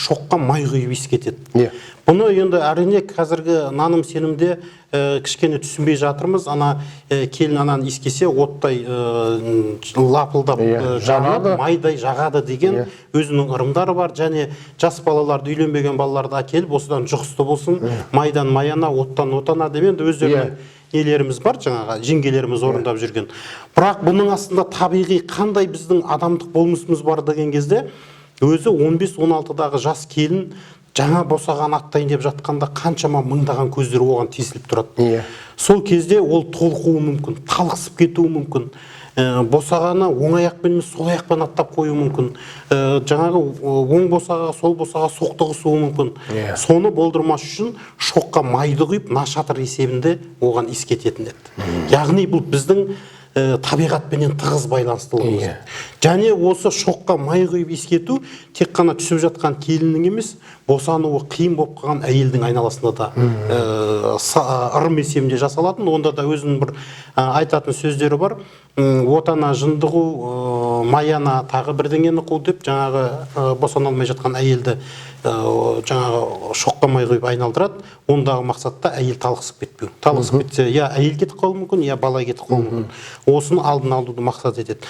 Шоққа май құйып иіскетеді. Бұны енді, әрине, қазіргі наным сенімде кішкене түсінбей жатырмыз. Ана келін ананы иіскесе, оттай лапылдап жанып, жанады. майдай жағады деген өзінің ырымдары бар. Және жас балаларды, үйленбеген балаларды әкеліп, осыдан жұғысты болсын, майдан маяна, оттан отана деп енді өздерінің нелеріміз бар, жаңағы жеңгелеріміз орындап жүрген. Бірақ бұның астында табиғи қандай біздің адамдық болмысымыз бар деген кезде, өзі 15-16-дағы жас келін жаңа босағаны аттайын деп жатқанда, қаншама мыңдаған көздер оған тесіліп тұрады. Сол кезде ол толқуы мүмкін, талықсып кетуі мүмкін, босағаны оң аяқпен емес, сол аяқпен аттап қоюы мүмкін, жаңағы оң босаға, сол босаға соқтығысуы мүмкін. Соны болдырмас үшін шоққа майды құйып, нашатыр есебінде оған иіскететін еді. Яғни бұл біздің табиғатпенен тығыз байланыстылығымыз. Және осы шоққа май құйып иіскету тек қана түсіп жатқан келіннің емес, босануы қиын болып қалған әйелдің айналасында да ырым есебінде жасалатын. Онда да өзінің бір айтатын сөздері бар: отана жынды қу, маяна тағы бірдеңені қу деп, жаңағы босана алмай жатқан әйелді жаңағы шоққа май құйып айналдырады. Ондағы мақсатта әйел талықсып кетпеу. Талықсып кетсе, я әйел кетіп қалуы мүмкін, я бала кетіп қалуы мүмкін. Осыны алдын алуды мақсат етеді.